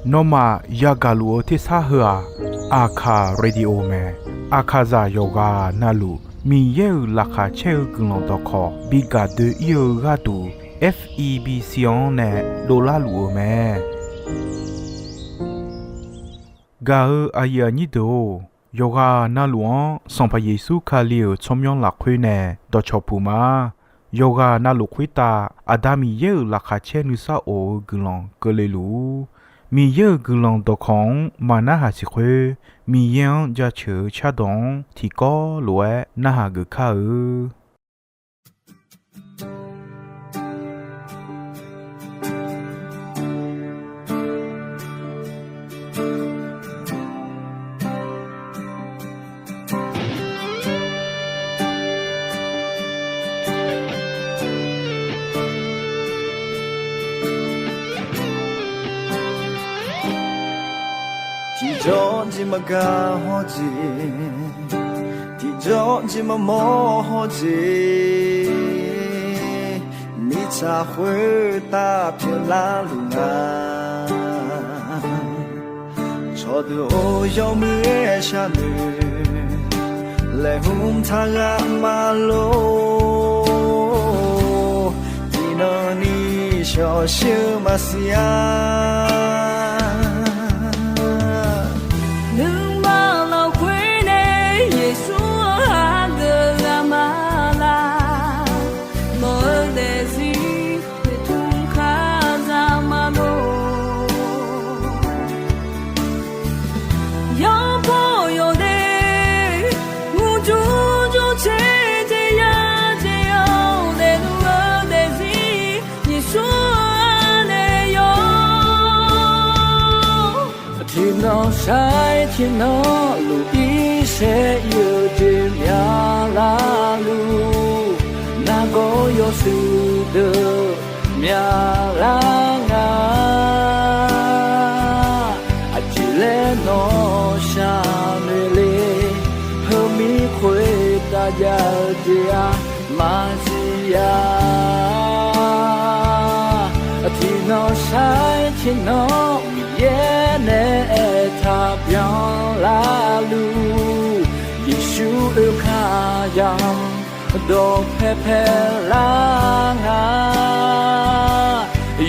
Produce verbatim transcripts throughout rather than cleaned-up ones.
Nawmaf yagaq luf-eu tersar heu-aq, Aqkaq Radio mae. Aqkaqzaq yawqghaq navluf Miqyaer-euq laqkhaq caer-eu guiqlanq dawqkawq bi gaq doe-ir-eu gharduq, F E B C-anr nae dovlar luf-eu mae. Gaq-eu aqyuif aqnyir deuq-or, yawqghaq navluf-anr Sanqpaq Yeqsur Kali-euq tsawrmyanr lafkhoer nae dawqcawq puq ma. Yawqghaq navluf khoertav Aqda Miqyaer-euq laqkhaq caer nuisar of-eu guiqlanq keuvle luf-ur. Miqyaer-euq guiqlanq dawqkawq-anr maqnarhaq siq khoer, Miqyaer-anr jaceuq-eu cardawq-anr tiqkawv lof-aer narhaq geuf kar-eu. Tiqjawr jeq maqgaq hawr jeq, tiqjawr jeq maqmawr hawr jeq, mirtsaq khoertav pyeuflar luf nga. Cawqdeuq-or, yawmuiq-aer sharnoeq laeqhmq taq ghaq maqlor. Tiqnan ni shawqshir-eu maqsiq-a. Nuima lafkhoer nae Yeqsur-anr hageuf ghaq ma laq. Nawq-eu daefzir noeqtmq kar za ma lor. Yawbaw yawdaef murjur jur caer jeq ya jeq-anr daefluf-eu daefzir Yeqsur-anr nae yawr. Tiqnan sar-aer tiqnan luf-ir saer ir-eu jeq myaq larluf, nargawr yawshuif deuq myaq lar nga. Aqjeq laer nawq shaqnoeq le, heumir khoertav jav-eu jeq-aq maqsiq-a. Tiqnan sar-aer tiqnan Miqyaer nae aertaq byan larluf, Yeqsur oekar yamq dawqpae pae lar nga.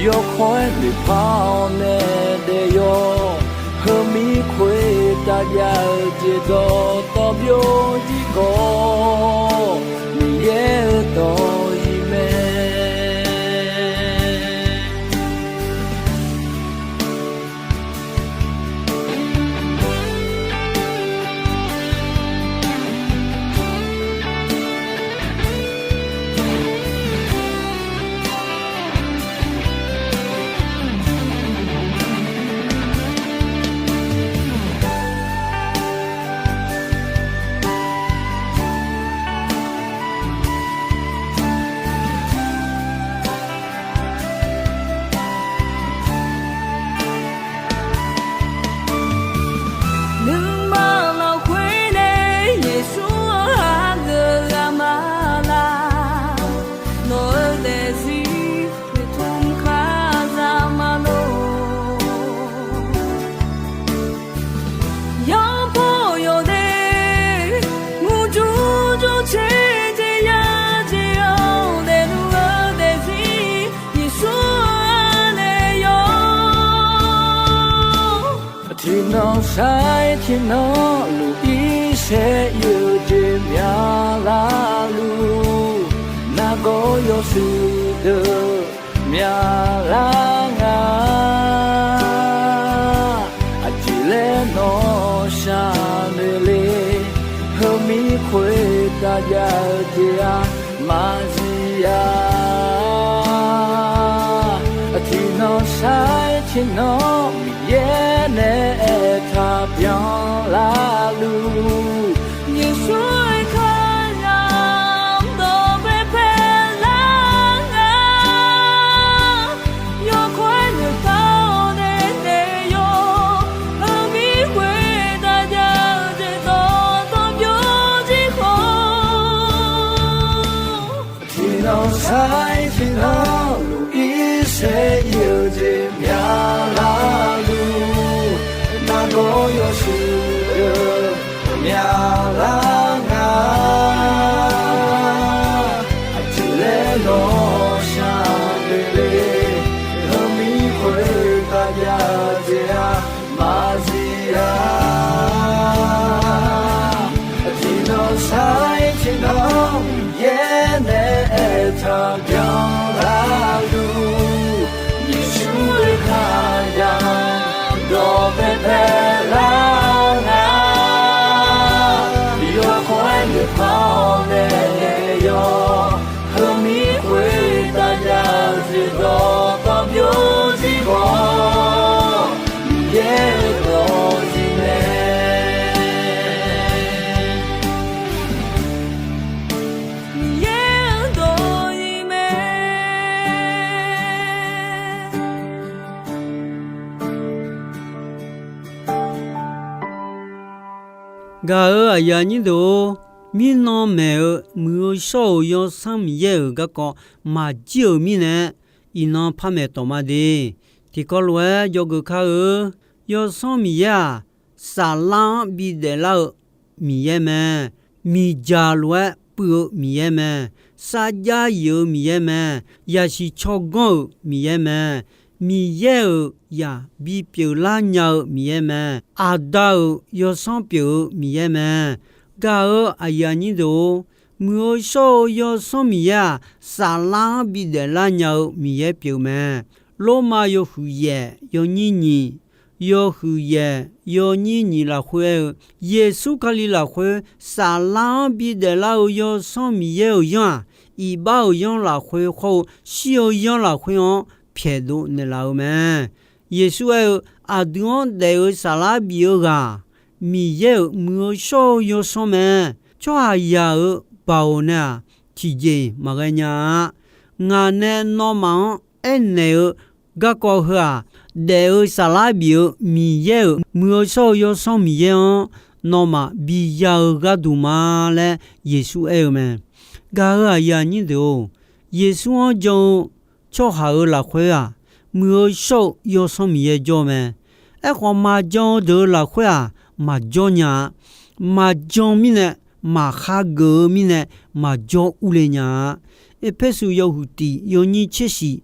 Yawkawr-aer noeqpar-awr nae daef yawr, heumir khoertav jav-eu jeq dawqtawv byovjir khawf, Miqyaer-euq dawq-iq mae. Nuima lafkhoer nae Yeqsur-anr hageuf ghaq ma laq. Nawq-eu daefzir noeqtmq kar za ma lor. Yawbaw yawdaef murjur jur caer jeq ya jeq-anr daefluf-eu daefzir Yeqsur-anr nae yawr. Tiqnan sar-aer tiqnan luf-ir saer ir-eu jeq myaq larluf, nargawr yawshuif deuq myaq lar nga. Aqjeq laer nawq shaqnoeq le, heumir khoertav jav-eu jeq-aq maqsiq-a. Tiqnan sar-aer tiqnan Miqyaer nae aertaq byan larluf, Yeqsur-euq kar yamq dawqpae pae lar nga. Yawkawr-aer noeqpar-awr nae daef yawr, heumir khoertav jav-eu jeq dawqtawv byovjir khawf, tiqnan sar-aer tiqnan luf-ir saer ir-eu jeq myaqlar luf, nargawr yawshuif deuq myaqlar nga. Aqjeq laer nawr shaq doe le, heumir khoertav jav jeq-aq maqzif-a. Tiqnan sar-ir tiqnan yaer nae aertaq byanlar luf, Yeqsur-euq kar yaq dawqpae paelar nga. Yawkawr-aer noeqpar-awr nae naeq yawr, heumir khoertav jav-eu jeq dawqtawv byov zir khawf, Miqyaer-euq dawq zir mae. Miqyaer-euq dawq zir mae. Gaq-euq aqyuif aqnyir deuq-or, mirnan maeq-eu muiq-eu shawr-euq Yawsanr Miqyaer-euq garkawv maqjir-euq mirnae, iqnan par maeq tawq ma de. Tiqkawv lof-aer dzawgeuf kar-eu, Yawsanr Miqyaer-aq, saflar-anr bidaef lar-eu Miqyaer mae. Miqdzaq lof-aer puiv-eu Miqyaer mae. Sarjax yif-eu Miqyaer mae. Yaqsiq tsawrganr-euq Miqyaer mae. Miqyaer-euq zaq bipyeuf lar nya-eu Miqyaer mae. Aqda-euq Yawsanr pyeuf-eu Miqyaer mae. Gaq-euq aqyuif aqnyir deuq-or, muiq-eu shawr-eu Yawsanr Miqyaer-aq, saflar-anr bidaef lar nya-eu Miqyaer pyeuf mae. Lormav yawhuiq yaef yawnyir nyiq, yawhuiq yaef yawnyir nyiq lafkhoer aer-eu, Yeqsur Kali lafkhoer saflar-anr bidaef lar-eu Yawsanr Miqyaer-euq yanr-aq, iqbax-euq yanr lafkhoer khawr-eu shir-eu yanr lafkhoer-anr pyaeqdov naeqlaf-eu mae. Yeqsur aer-eu, aqdui-anr daef-eu saflar bif-eu ghaq, Miqyaer-euq muiq-eu shawr-eu Yawsanr mae. Tsawrhaqzaq-euq baoq nae-aq, tiqjeq maqghae nya-a. Ngaq nae nawmaf-anr aernaeq-eu garkawv heu-aq, daef-eu saflar bif-eu Miqyaer-euq muiq-eu shawr-eu Yawsanr Miqyaer-anr nawmaf biya-eu gharduq ma laer Yeqsur aer-eu mae. Gaq-euq aqyuif aqnyir deuq-or, Yeqsur-anr jan-eu tsawrhaq-euq lafkhoer-aq, muiq-eu shawr-eu Yawsanr Miqyaer jawr mae. Aerkhawf, maqjan-eu deuq-euq lafkhoer-aq, maqjawr nya-a. Maqjan mirnae, maqkhar geuf-eu mirnae, maqjawr urle nya-a. Erpersu yawhuiq tiq yawnyir tser shif,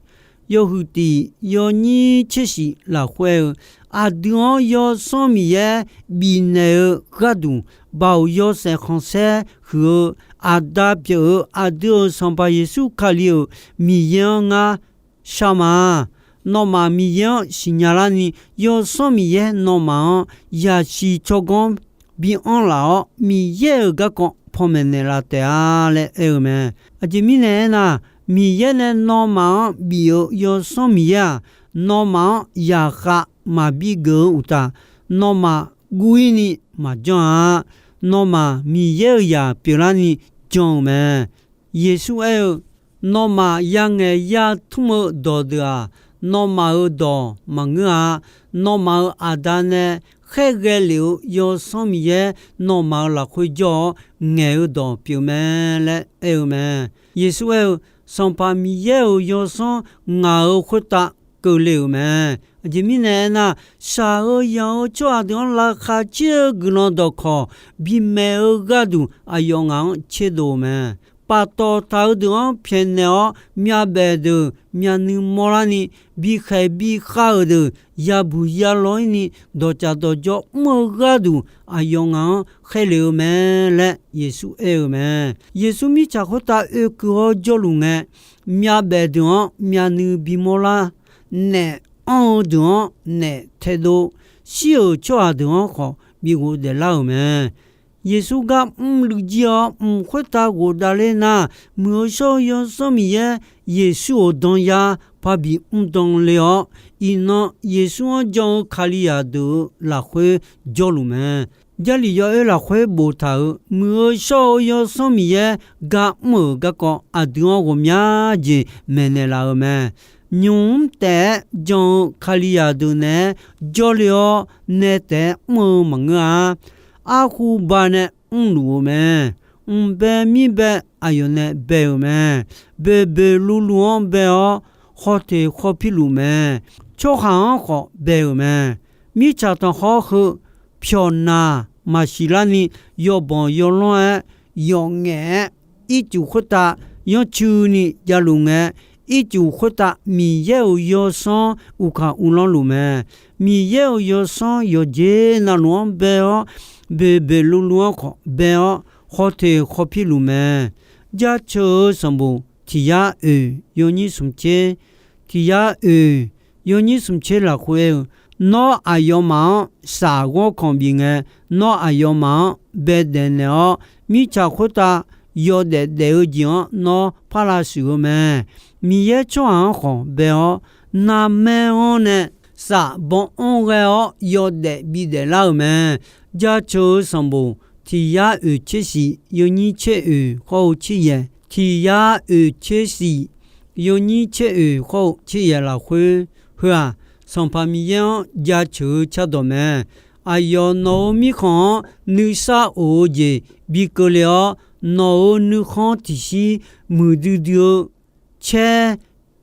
yawhuiq tiq yawnyir tser shif lafkhoer-eu, aqdui-anr Yawsanr Miqyaer bifnaeq-eu gharduq, baoq yawshaef khanqsaer huiq-eu, Aqda pyeuf-eu aqdui-euq Sanqpaq Yeqsur Kali-euq Miqyaer-anr ngar shar ma. Nawmaf Miqyaer-anr siqnya larni, Yawsanr Miqyaer nawmaf-anr yasiq tsawrganr bi anrlaf-awr, Miqyaer-euq garkawv panmaeq naeqlaf taef-a laer aer-eu mae. Aqjeq mirnae aernar, Miqyaer nae nawmaf-anr bif-eu Yawsanr Miqyaer-aq, nawmaf-anr zaqkhav maqbi geuf-eu uqtaf, nawmaf guv-ir ni maqjanr-a. Nawmaf Miqyaer-euq zaq pyeuflarni jan-eu mae. Yeqsur aer-eu, nawmaf yangaeq yatmr-eu dawqdeuq-aq, nawmaf-euq dawq maqngeur-a. Nawmaf-euq Aqda nae khaerghae lef-eu Yawsanr Miqyaer nawmaf-euq lafkhoer jawr-awr ngaeq-eu dawq pyeuf mae laer aer-eu mae. Yeqsur aer-eu, Sanqpaq Miqyaer-euq Yawsanr ngaq-euq khoertav keuvle-euq mae. Aqjeq mirnae aernar, shaq-eu yanq-eu tsawrhaq deuq-anr laqkhaq caer-eu guiqlanq dawqkawq bimaeq-eu gharduq aqyawf ngaq-anr tserdov-eu mae. Paftawf taq-eu deuq-anr pyaeqnaeq-awr, myavbaef deuq myavnuiv mawrlarni, bikhaeq bikhav-euq deuq yabuq yalaw-ir ni, dawqtsaf dawqjawr mr-eu gharduq aqyawf ngaq-anr khaerlef-eu mae laer Yeqsur aer-eu mae. Yeqsur mirtsaq khoertav oekeuv-awr jawrluf ngae, myavbaef deuq-anr myavnuiv bimawr lar, naef anr-eu deuq-anr naef taedov, shir-euq tsawrhaq deuq-anr khawf bi ghofdaef lar-euq mae. Yeqsur gar mrluiv jir-awr mq khoertav ghofdav ler nar, muiq-eu shawr-eu Yawsanr Miqyaer Yeqsur-euq danyar parbi mrdan le-awr, iqnan Yeqsur-anr jan-eu Kalizaq deuq-euq lafkhoer jawrluf mae. Jarlif yawoer lafkhoer boftaq-euq, muiq-eu shawr-eu Yawsanr Miqyaer gar mr-euq garkawv aqdui-anr ghawqmya jeq maeqnaeq laf-euq mae. Nymq mr taef-aer jan-eu Kalizaq deuq naeq-aer jawrle-awr, nae taef-aer mr-eu maqngeur-a. Arhu ba nae mrluf-eu mae. Mq bae mir bae aqyawf nae bae-euq mae. Boeqboeq luvluv-anr bae-awr, khawteq khawpirluf mae. Tsawrhaq-anr khawf bae-euq mae. Mirtsaq tanqkhawr heu pyawqnaq maqsiq larni yawbanq yawlanr-aer yawf ngaef-aer ircuf khoertav yanrcuini javluf ngae, ircuf khoertav Miqyaer-euq yawsanr uqkaq uvlanr luf mae. Miqyaer-euq yawsanr yawqjeq navluf-anr bae-awr, boeqboeq luvluv-anr khawf bae-awr, khawteq khawpirluf mae. Jaceuq-eu sanqbof tiq yar oeq yawnyir smq tser, tiq yar oeq yawnyir smq tser lafkhoer aer-eu, Nawr aqyawfmaf-anr shaf ghawrkanq bif ngae, nawr aqyawfmaf-anr baedaef naeq-awr, mirtsaq khoertav yawdaef daef-eu jeq-anr nawr parlav shuif-eu mae. Miqyaer tsawrhaq-anr khawf bae-awr, narmaer-anr nae shaf baw anr ghae-awr yawdaef bidaef lar-euq mae. Jaceuq-eu sanqbof tiq yar oeq tser shif yawnyir tser oeq khawr-eu tser yaeq, tiq yar oeq tser shif yawnyir tser oeq khawr-eu tser yaeq lafkhoer, heu-aq, Sanqpaq Miqyaer-anr jaceuq-eu cardawq mae. Aqyawf nawq-euq mirkhanq-anr nuisar of-eu jeq bi keuvle-awr, nawq-euq nuikhanr tiqshir muiqdui dui-eu caer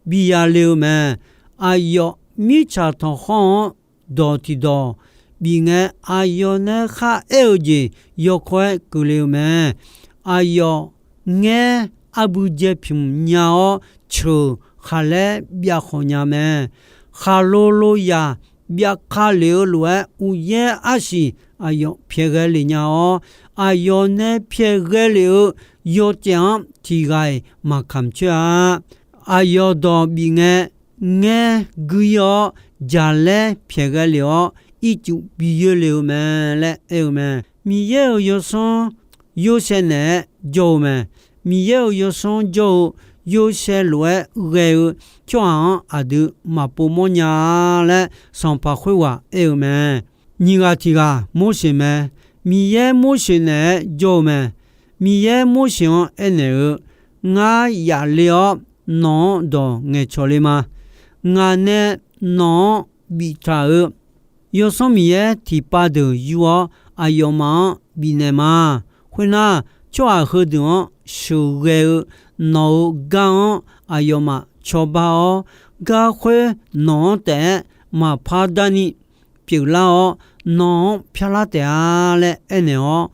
bi yale-eu mae. Aqyawf mirtsaq tanqkhawr-anr dawq tiqdawq bif ngae, aqyawf nae kharaer-eu jeq yawkawr-aer keuvle-eu mae. Aqyawf ngaer arbui jae pymq nya-awr, ceuq khaqlaer byav khawq nya mae. Khaqlo lo yaq byav ka lef-eu lof-aer, uqyaer arsiq aqyawf pyaeq ghae lef nya-awr, aqyawf nae pyaeq ghae lef-eu yawcaev-anr tiq ghaq-iq maqkamq coer-a. Aqyawf dawq bif ngae, ngaer gui-ir-awr, jaqlaer pyaeq ghae lef-awr, ircuf bi yoer le-eu mae laer aer-eu mae. Miqyaer-euq yawsanr Yorsaev naeq-aer jawr-eu mae. Miqyaer-euq yawsanr jawr-eu Yorsaev lof-aer ghae-eu tsawrhaq-anr aqdui maqpov mawrnya laer, sanqpaq khoerghaq aer-eu mae. Nyiq ghaq tiq ghaq Morseq mae. Miqyaer Morseq naeq-aer jawr-eu mae. Miqyaer Morseq-anr aernaeq-eu, Ngar yaf le-awr nawq-anr dawq ngaeqcawq le ma. Ngaq nae nawq-anr biftaq-euq Yawsanr Miqyaer tiqpav deuq yur-awr, aqyawfmaf-anr bifnaeq ma. Khoernar, tsawrhaq heudeuq-anr sheuqghae-eu nawq-euq gar-anr aqyawfmaf cawba-awr, gar khoer nawq-anr taef-aer maqpar darni pyeuflar-awr, nawq-anr pyarlar taef-a laer aernaeq-awr,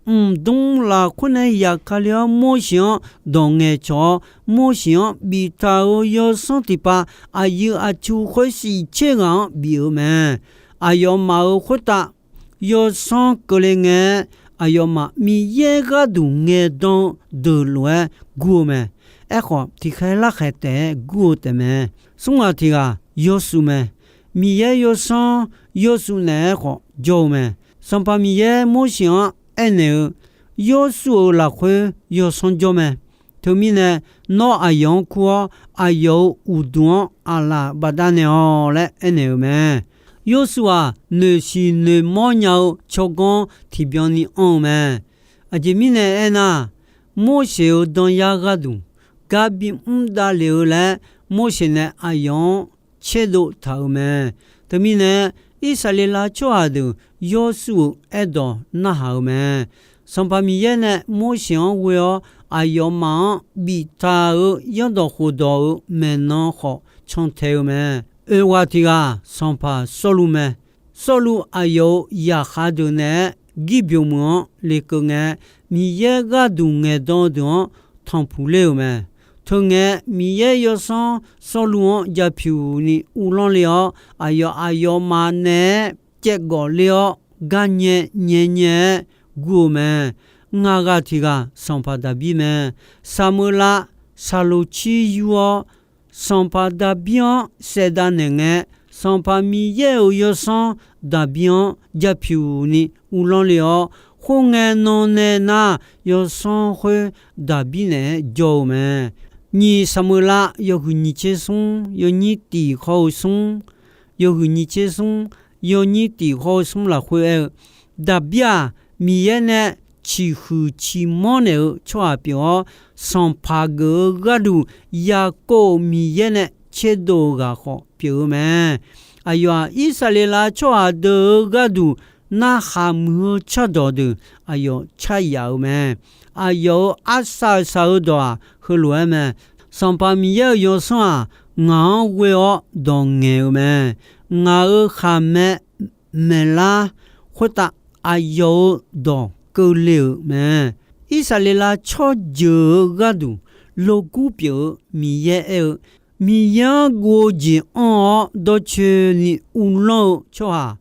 mqdmr lafkhoer nae yaqkale-awr Morseq-anr dawq ngaeqcawq-awr, Morseq-anr biftaq-euq yawsanr tiqpav aqyuif aqtsu khoer shif tser ghaq-anr bif-eu mae. Aqyawfmaf-euq khoertav yawsanr keuvle ngae-aer, aqyawfmaf Miqyaer gharduq ngaeqdan-eu deuq lof-aer gur-eu mae. Aerkhawf, tiqkhaer larkhaeq taef-aer gur-eu taefmae. Smr ghaq tiq ghaq Yawshuif mae. Miqyaer yawsanr Yawshuif naeq-aer khawf jawr-eu mae. Sanqpaq Miqyaer Morseq-anr aernaeq-eu, Yawshuif-euq lafkhoer yawsanr jawr mae. Teumirnae, nawr aqyawf-anr kur-awr, aqyawf-euq uqduq-anr aqlaf bafdav naeq-awq laer aernaeq-euq mae. Yawshuif-aq, noeqsiq noeqmawr nya-eu tsawrganr tiqbyan ni anr-eu mae. Aqjeq mirnae aernar, Morseq-euq danyar gharduq gar bimr davlef-eu laer Morseq nae aqyawf-anr tserdov taq-euq mae. Teumirnae, Irsaqleqlav tsawrhaq deuq Yawshuif-euq aerdawq narhaq-eu mae. Sanqpaq Miqyaer nae Morseq-anr ghoe-awr, aqyawfmaf-anr biftaq-euq Yawrdawq khofdawq-euq maeqnan khawf cantae-eu mae. Oeq ghaq tiq ghaq sanqpaq Sawrluv mae. Sawrluv aqyawf-euq zaqkhav deuq naeq-aer Girbyoq meuq-anr lekeuv ngae, Miqyaer gharduq ngaeqdan-eu deuq-anr tanqpuq ler-euq mae. Teungae, Miqyaer yawsanr Sawrluv-anr japyuq ni uvlanr le-awr, aqyawf aqyawfmaf naeq-aer caevgawf ler-awr, garnyae nyaenyae-aer gur-eu mae. Ngaq ghaq tiq ghaq sanqpaq Daqbir mae. Saqmeuqlav saqloq cir yur-awr, sanqpaq Daqbir-anr saevdav naeq ngae, Sanqpaq Miqyaer-euq yawsanr Daqbir-anr japyuq ni uvlanr le-awr, khoerngae nan nae nar, yawsanr khoer Daqbir naeq-aer jawr-eu mae. Nyiq Saqmeuqlav yawhuiq nyiq tser smr yawnyir tiq khawr-eu smr, yawhuiq nyiq tser smr yawnyir tiq khawr-eu smr lafkhoer aer-eu, Daqbir-aq, Miqyaer nae ciqhuiq ciqmanr naeq-eu tsawrhaq pyeuf-awr, sanqpaq geuf-eu gharduq Yaqkov-euq Miqyaer nae tserdov-eu ghaq khawf pyeuf-eu mae. Aqyawf-aq, Irsaqleqlav tsawrhaq deuq-euq gharduq narhaq muiq-eu cardawq deuq aqyawf caryaf-eu mae. Aqyawf-euq arsaq saq-eu dawq-aq, heulof-aer mae. Sanqpaq Miqyaer-euq yawsanr-aq, ngaq-anr ghoe-awr dawq ngaeq-euq mae. Ngaq-euq khaqmae maeqlar khoertav aqyawf-euq dawq keuvle-euq mae. Irsaqleqlav tsawrjeuq-euq gharduq logur pyeuf-eu Miqyaer aer-eu, Miqyaer-anr guv-eu jeq anr-awr dawrcoeni uvlanr-eu tsawrhaq,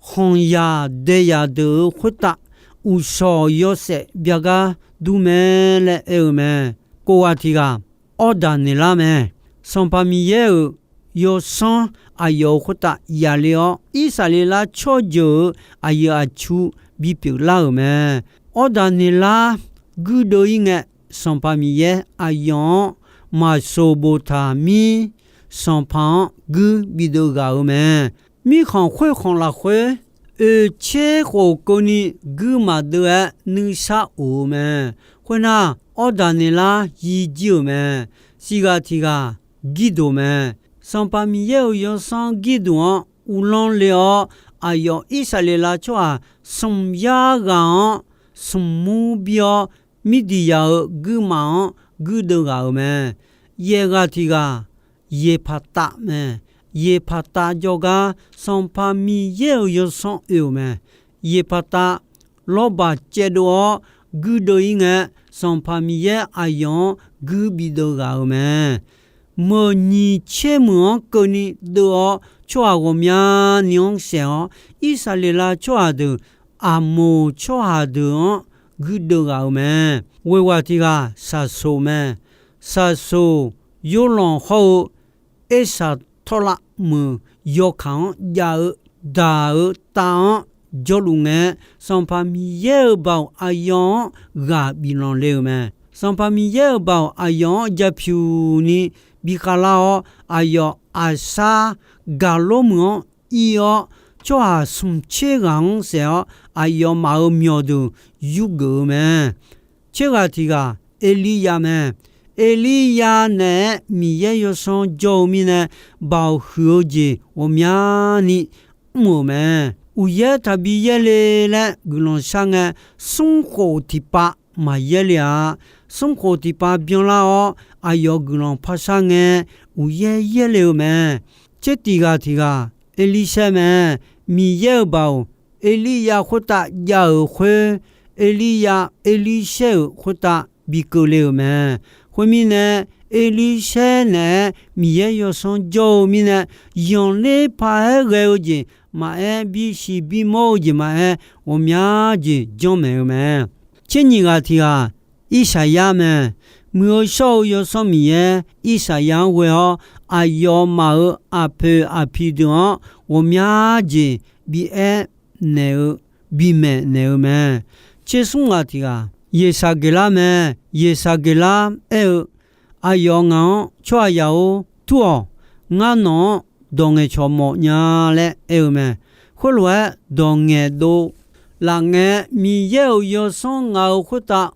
khanqzaq daeyaq deuq-euq khoertav uqshawq yawshaef byagar dur mae laer aer-eu mae. Kof ghaq tiq ghaq, Awrdaq naeqlar mae. Sanqpaq Miqyaer-euq yawsanr aqyawf-euq khoertav yaqle-awr, Irsaqleqlav tsawrjeuq-euq aqyuif aqtsu bipyeuf lar-euq mae. Awrdaq naeqlar guirdeuv-ir ngae, Sanqpaq Miqyaer aqyawf-anr maqsoq boftaq mir sanqpaq-anr guir bideuv ghaq-euq mae. Mirkhanq khoerkhanq lafkhoer, oeqtser khof keuvni guir maqdeuv-aer nuisar of-eu mae. Khoernar, Awrdaq naeqlar yir jir-euq mae. Siqghaq tiq ghaq Girdoq mae. Sanqpaq Miqyaer-euq yawsanr Girdoq-anr uvlanr le-awr, aqyawf Irsaqleqlav tsawrhaq smq yar ghaq-anr smq mur bir-awr, Mirdiqyaq-euq guirmaf-anr guirdeuv ghaq-euq mae. Yaeq ghaq tiq ghaq Yeqpaqtav mae. Yeqpaqtav jawrgar Sanqpaq Miqyaer-euq yawsanr oe-euq mae. Yeqpaqtav lawrbaq caevdov-awr guirdeuv-ir ngae, Sanqpaq Miqyaer aqyawf-anr guir bideuv ghaq-euq mae. Meuq nyiq tser meuq-anr keuvni deuv-awr, tsawrhaq ghawqmyani-anr saef-awr, Irsaqleqlav tsawrhaq deuq Aqmoq tsawrhaq deuq-anr guirdeuv ghaq-euq mae. Ghoeq ghaq tiq ghaq Saqsoq mae. Saqsoq Yorlanq hawr-eu Ersaq tawrlav meuq yawkaq-anr jav-eu daq-euq tav-anr jawrluf ngae, Sanqpaq Miqyaer-euq baoq aqyawf-anr ghaq biflanq le-euq mae. Sanqpaq Miqyaer-euq baoq aqyawf-anr japyuq ni bi khavlar-awr, aqyawf aqsar gaqlor meuq-anr ir-awr, tsawrhaq smq tser ghaq-anr saef-awr, aqyawfmaf-euq myawqdeuq yurgeuf-eu mae. Tser ghaq tiq ghaq Erliryav mae. Erliryav naeq-aer Miqyaer yawsanr jawr-eu mirnae, baoq huiq-eu jeq ghawqmyani mr-euq mae. Uqyaer taqbi yaerle laer guiqlanq shar ngae, smrkhof tiqpav maqyaer le-a. Smrkhof tiqpav byanlar-awr, aqyawf guiqlanq par shar ngae, uqyaer yaerle-eu mae. Tser tiq ghaq tiq ghaq Erlirshaer mae. Miqyaer-euq baoq Erliryav khoertav jav-euq khoer, Erliryav Erlirshaer-euq khoertav bi keuvle-euq mae. Khoermirnae, Erlirshaer naeq-aer Miqyaer yawsanr jawr-eu mirnae, yanqler paq-aer ghae-eu jeq maqaer, bisiq bimawr-eu jeq maqaer, ghawqmya jeq janrmaeq-eu mae. Tser nyiq ghaq tiq ghaq Irsaqyar mae. Muiq-eu shawr-eu Yawsanr Miqyaer Irsaqyar-anr ghoe-awr, aqyawfmaf-euq aqpoeq aqpiq deuq-anr ghawqmya jeq bi aer naeq-eu, bimaeq naeq-eu mae. Tser smr ghaq tiq ghaq Yeqsaqgeqlar mae. Yeqsaqgeqlar aer-eu, Aqyawf ngaq-anr, Tsawrhaq yaf-or, tur-awq. Ngar nawq-anr dawq ngaeqcawq mawf nya laer aer-eu mae. Khoerlof-aer dawq ngaeqdov laf ngae, Miqyaer-euq Yawsanr ngaq-euq khoertav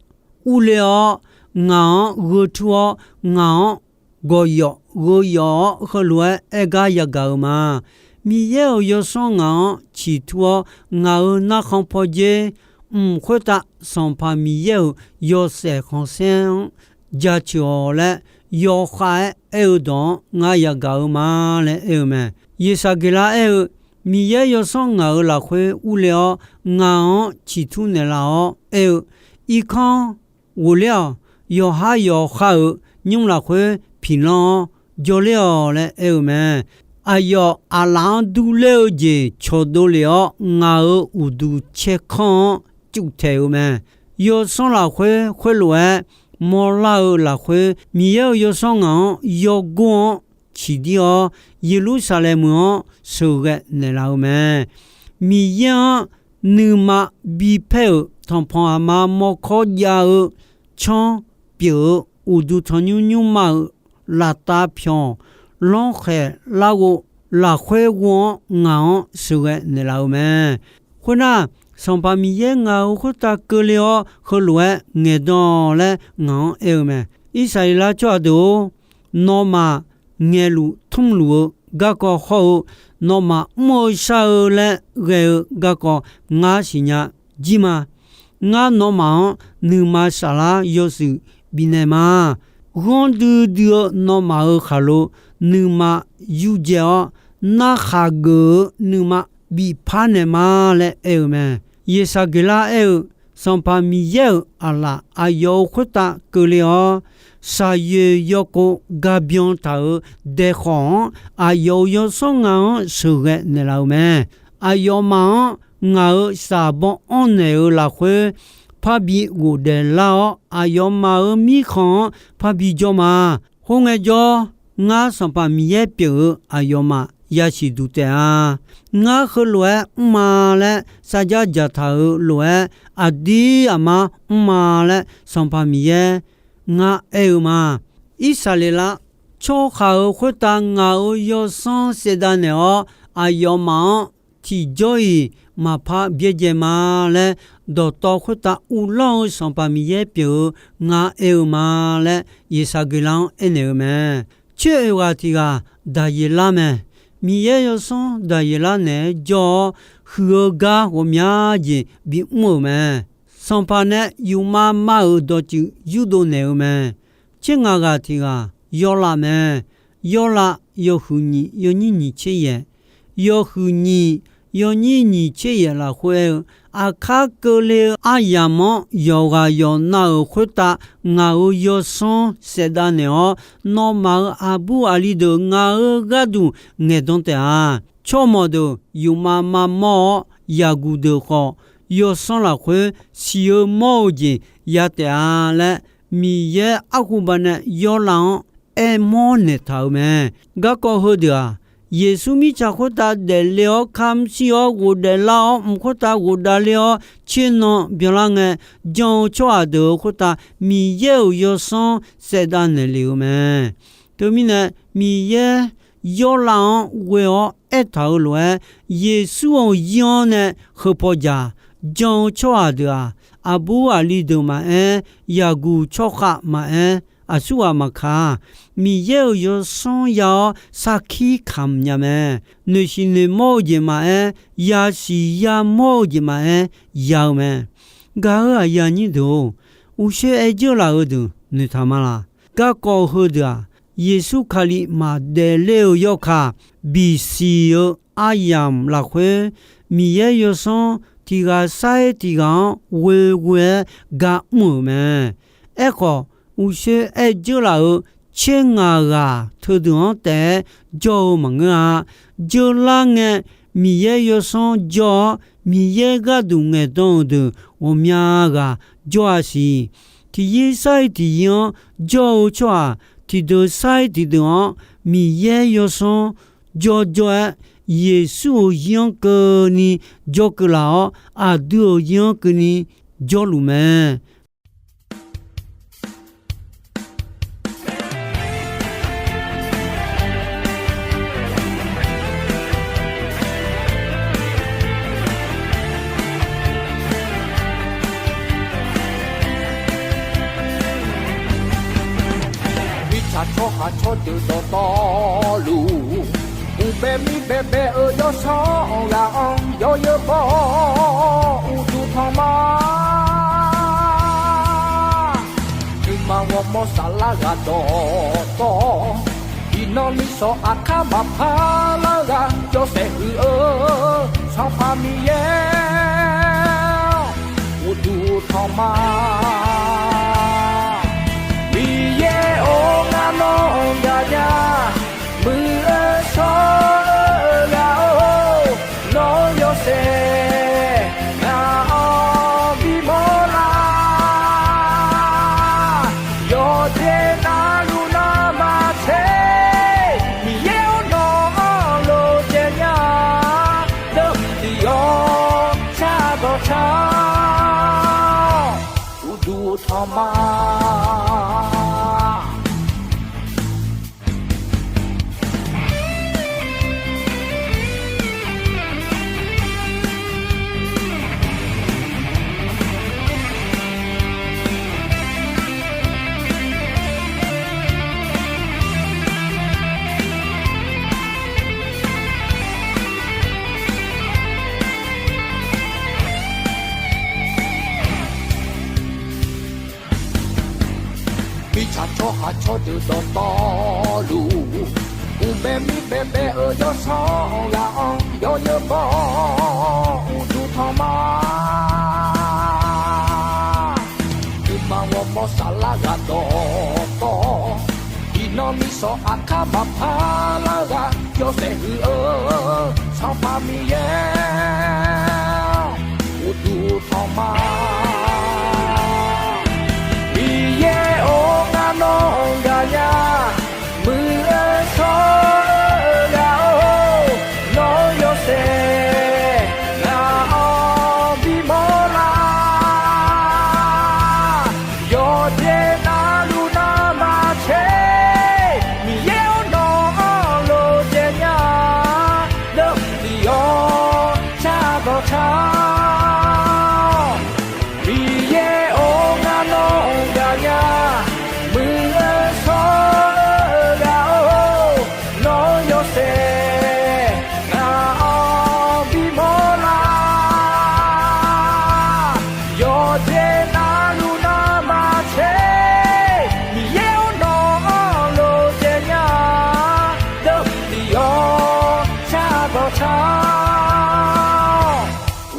urle-awr, ngaq-anr gheu tur-awr, ngaq-anr gawqyawf gheu yawf-awr, heulof-aer aer gar yagaq-euq ma. Miqyaer-euq Yawsanr ngaq-anr ciqtur-awr, ngaq-euq narkhan pawdzer mq khoertav Sanqpaq Miqyaer-euq yawshaef khanqsaer-anr jaceuq-awq laer, yawkhav-aer aer-eu dawq-anr ngar yagaq-eu ma laer aer-eu mae. Yeqsaqgeqlar aer-eu, Miqyaer Yawsanr ngaq-euq lafkhoer urle-awr, ngaq-anr ciqtur naeqlaf-awr aer-eu, Irkanr ghofler-awq. Yawqhar yawqha-euq nymr lafkhoer piqlanr-awr jawrler-awq laer aer-eu mae. Aqyawf aqlaf-anr durler-eu jeq cawqdov lef-awr, ngaq-euq uqduq caerkanr-anr cuftaeq-eu mae. Yawsanr lafkhoer khoerlof-aer mawrlar-eu lafkhoer, Miqyaer-euq Yawsanr ngaq-anr yawgor-anr ciqdir-awr, Yeqlursaqlaeq meuq-anr sheuqghae naeqlaf-eu mae. Miqyaer-anr nuima bipaer-euq tanqpanq aqma mawrkawr jav-eu canr pyeuf-eu uqduq tanqnymr nymrma-euq laftav pyawq lanrkhaeq larghov lafkhoer ghov-anr ngaq-anr sheuqghae naeqlaf-eu mae. Khoernar, Sanqpaq Miqyaer ngaq-euq khoertav keuvle-awr, heulof-aer ngaeqdan laer ngaq-anr aer-eu mae. Irsaqleqlav tsawrhaq deuq-or, nawmaf ngaeqluf tmrluf-eu garkawv hawr-eu, nawmaf mr-eu shar-eu laer ghae-eu garkawv ngar siqnya jir ma. Ngar nawmaf-anr nuima saflar yawshuif bifnaeq ma. ghanr duidui-eu nawmaf-euq khaqlo nuima yurdzae-awr, narkhaq geuf-eu nuima bifpar naeq ma laer aer-eu mae. Yeqsaqgeqlar aer-eu, Sanqpaq Miqyaer-euq aqlaf aqyawf-euq khoertav keuvle-awr, shaqyoeq yawkov gabyan taq-euq daeqkhawq-anr aqyawf-euq yawsanr ngaq-anr sheuqghae naeqlaf-euq mae. Aqyawfmaf-anr ngaq-euq shaqbawr anrnaeq-euq lafkhoer parbi ghofdaef lar-awr, aqyawfmaf-euq mirkhanq-anr parbi jawr ma. Khoerngae jawr, ngar Sanqpaq Miqyaer pyeuf-eu aqyawfmaf yasiq duq taef-a. Ngar heulof-aer mr ma laer sarjar dzaqtaq-euq lof-aer, aqdir aqmar mr ma laer Sanqpaq Miqyaer ngar aer-eu ma. Irsaqleqlav tsawrhaq-euq khoertav ngaq-euq yawsanr saevdav naeq-awr, aqyawfmaf-anr tiqjawr-iq maqpar byaerdzae ma laer, dawqtawv khoertav uvlanr-eu Sanqpaq Miqyaer pyeuf-eu ngar aer-eu ma laer, Yeqsaqgeqlar-anr aernaeq-eu mae. Coer oeq ghaq tiq ghaq Daqyeqlar mae. Miqyaer yawsanr Daqyeqlar naeq-aer jawr-awr, huiq-eu gar ghawqmya jeq bimr-euq mae. Sanqpaq nae yufmav mav-euq dawqtsuif yurdov naeq-eu mae. Tser ngaq ghaq tiq ghaq Yawlav mae. Yawlav yawhuiq nyiq yawnyir nyiq tser yaef, yawhuiq nyiq yawnyir nyiq tser yaef lafkhoer aer-eu, Aqkar keuvle-eu aryamq-anr yawqghaq yawqnav-euq khoertav ngaq-euq yawsanr saevdav naeq-awr, nawmaf-euq aqbur aqli deuq ngaq-euq gharduq ngaeqdan taef-a. Tsawrmawq deuq yufmav mavmawr-awr, yaqguq deuq khawf yawsanr lafkhoer siq-eu mawr-eu jeq ya taef-a laer, Miqyaer arhuba nae Yawlav-anr aermawr naeqtaq-euq mae. Garkawv heudeuq-aq, Yeqsur mirtsaq khoertav daefle-awr kamr shir-awr ghofdaef lar-awr, mq khoertav ghofdaef ler-awr tser nan byanlar ngae, jan-eu tsawrhaq deuq-euq khoertav Miqyaer-euq yawsanr saevdav naeqle-euq mae. Teumirnae, Miqyaer Yawlav-anr ghoe-awr aertaq-euq lof-aer, Yeqsur-euq zir-anr nae heupaw jaq, jan-eu tsawrhaq deuq-aq, aqbur aqli deuq maqaer, yaqguq tsawrkhav maqaer, aqsurghaq maqkaq, Miqyaer-euq yawsanr ya-awr sarkir kamq nya mae. Noeqsiq noeqmawr-eu jeq maqaer, yasiq yamawr-eu jeq maqaer, ya-eu mae. Gaq-euq aqyuif aqnyir deuq-or, uqshoe aer dzeur laf-eu deuq noeqtaq ma laq? Garkawv heudeuq-aq, Yeqsur Kali maqdaef ler-eu yawkaq, bisiq-eu aryamq lafkhoer, Miqyaer yawsanr tiq ghaq sar-ir tiq ghaq-anr ghoeghoe-aer ga mr-euq mae. Aerkhawf, uqshoe aer dzeur laf-euq tser ngaq ghaq teudeuq-anr taef-aer jawr-eu maqngeur-a. Dzeur lar ngae, Miqyaer yawsanr jawr-awr, Miqyaer gharduq ngaeqdan-euq deuq ghawqmya ghaq jawr-a siq. Tiqyir sar-ir tiqyir-anr jawr-eu tsawrhaq, tiqdeuq sar-ir tiqdeuq-anr Miqyaer yawsanr jawrjawr-aer, Yeqsur-euq zir-anr keuvni jawr keuv laf-awr, aqdui-euq zir-anr keuvni jawrluf mae. Mirtsaq tsawrhaq tsawrdeuq dawqtawvluf, uqbae mir baebae-euq yawsanr ghaq-anr yawzeu baw-awr uqduq tanq ma. Nuima ghawrmawr saflar ghaq dawqtawv, iqnan nisawq aqkar maqpar lar ghaq yawshaef huiq-eu Sanqpaq Miqyaer-awr, uqduq tanq ma. Miqyaer-or, ngar nawr gaqnya, muiq-eu shawr-eu ghaq-or, nawr yawshaef ngaq-anr bimawr lar. Yawqjeq navluf navmaqtser, Miqyaer-or, nawq-anr lof caev nya, deuq tiq yawr Aqcawq deuq dawqtawvluf, uqmaeq mir baebae-euq yawsanr ghaq-anr yawnyeur bawr uqduq tanq ma. Uqmaq ghawrmawr saflar ghaq dawqtawv, iqnan miqsawq aqkar maqpar lar ghaq yawshaef huiq-eu Sanqpaq Miqyaer-anr uqduq tanq ma. Miqyaer-or, ngar nawr gaqnya, muiq-eu shawr-eu ghaq-or, nawr yawshaef ngaq-anr bimawr lar. Yawqjeq navluf navmaqtser, Miqyaer-or, nawq-anr lof jaev nya, deuvdiq yawq car dawq car. Miqyaer-or, ngar nawr gaqnya, muiq-eu shawr-eu ghaq-or, nawr yawshaef ngaq-anr bimawr lar. Yawqjeq navluf navmaqtser, Miqyaer-or, nawq-anr lof jaev nya, deuvdiq yawq car dawq car.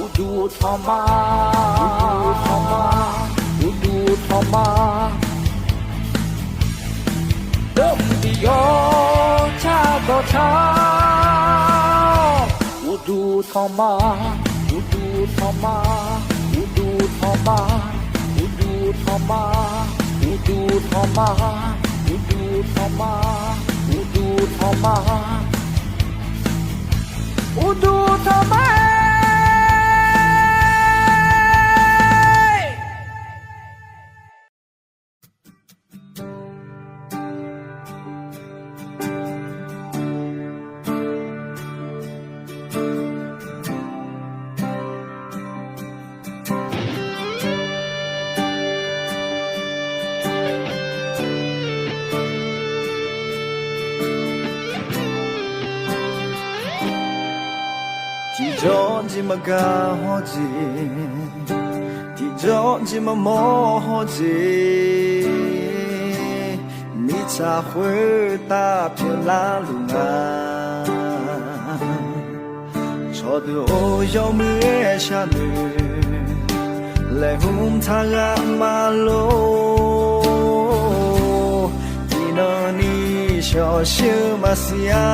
Uqduq tanq ma, uqduq tanq ma, uqduq tanq ma. Deuvdiq yawq car dawq car. Uqduq tanq ma, uqduq tanq ma, uqduq tanq ma, uqduq tanq ma, uqduq tanq ma, uqduq tanq ma, uqduq tanq ma, uqduq tanq ma. Tiqjawr jeq maqgaq hawr jeq, tiqjawr jeq maqmawr hawr jeq, mirtsaq khoertav pyeuflar luf nga. Cawqdeuq-or, yawmuiq-aer sharnoeq laeqhmq taq ghaq maqlor. Tiqnan ni shawqshir-eu maqsiq-a.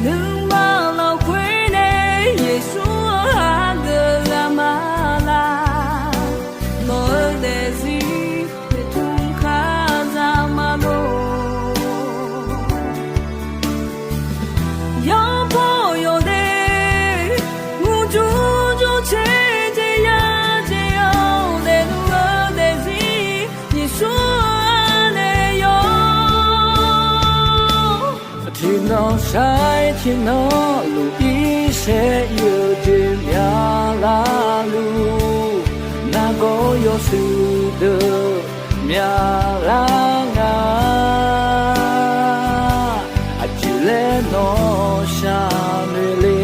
Nuima lafkhoer nae Yeqsur-anr hageuf ghaq maqlar. Nawq-eu daefzir noeqtmq kazaq maqlor. Yawbaw yawdae murjur jur caer jeq ya jeq-awr, daefluf-eu daefzir Yeqsur-anr nae yawr. Tiqnan shar-aer tiqnan luf irsaer ir-eu jeq myavlar luf, nargawr yawshuif deuq myavlar nga. Aqjeq laer nawr sharnoeq le,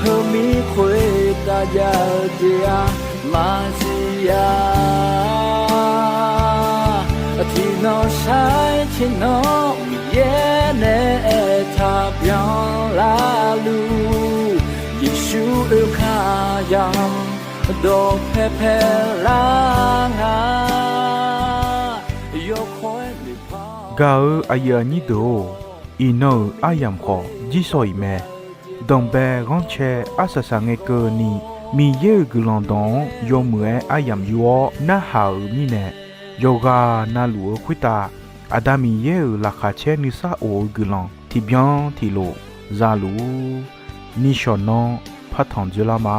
heumir khoertav jav-eu jeq-aq maqsiq-a. Tiqnan shar-aer tiqnan Miqyaer nae aertaq byanlar luf, Yeqsur oekar yamq dawqpae paelar nga. Yawkawr-aer noeqpar gaq-eu aqyuif aqnyir deuq-or, iqnan-euq aryamq khawf jirsawq iq mae. Danqbae ghanrcae arsaq saqngae keuvni, Miqyaer-euq guiqlanq dawq-anr yawmuiq-aer aryamq yur-awr narhaq-euq mirnae, yawqghaq navluf-eu khoertav Aqda Miqyaer-euq laqkhaq caer nuisar of-eu guiqlanq tiqbyan tiqlof zaluf-ur. Nishawq nanr partanq dzoerlar ma.